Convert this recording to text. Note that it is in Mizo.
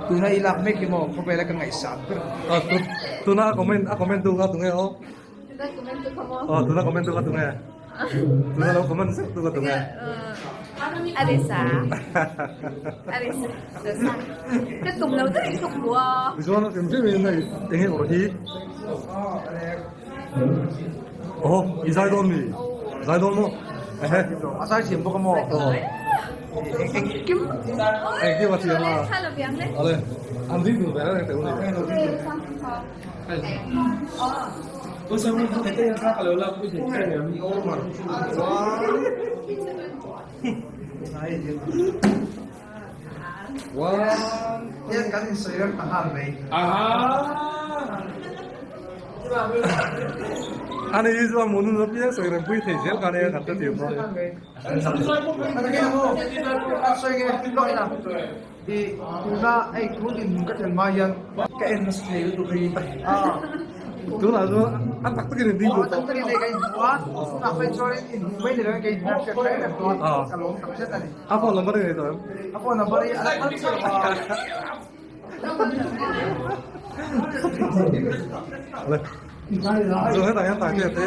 Tuna i lak mek hi maw khawvela ka ngaihsan ber. Tuna a comment a comment tu kha tunge aw. Tuna comment tu kha maw. Aw tuna comment tu kha tunge. Tuna lo comment zeuh tu kha tunge. Alisa. Alisa. Ka tum lo deuh in ka hmu a. Tichuan hrim hrim in hei enge awrh hi. Aw i zai dawn mi? Zai dawn maw? Ehe. A zai thiam bawk a maw? Aw. Engkim. Engkim a thiam a. Ale. An ding dun ve reng teh u ni. Hian kan insawi rem ta nghal mai. Ani hi chuan mu nun apiang sawi rem pui thei zel kha nia kan hrethiam dawn. I tuna hei tun inhmun ka thlen hma hian ka en nasa thei lutuk hi a. Tunah chuan a tak takin in ding duh tawh. A tak takin hei ka inhmu a, tunah phei chuan inhmu mai ni lovin ka inhmu hriat reng reng tawh a, ka lawm tak zet a ni. A phone number i nei tawh em? A phone number hi a la phal chiah lo a. Chu hetah hian Taitea te.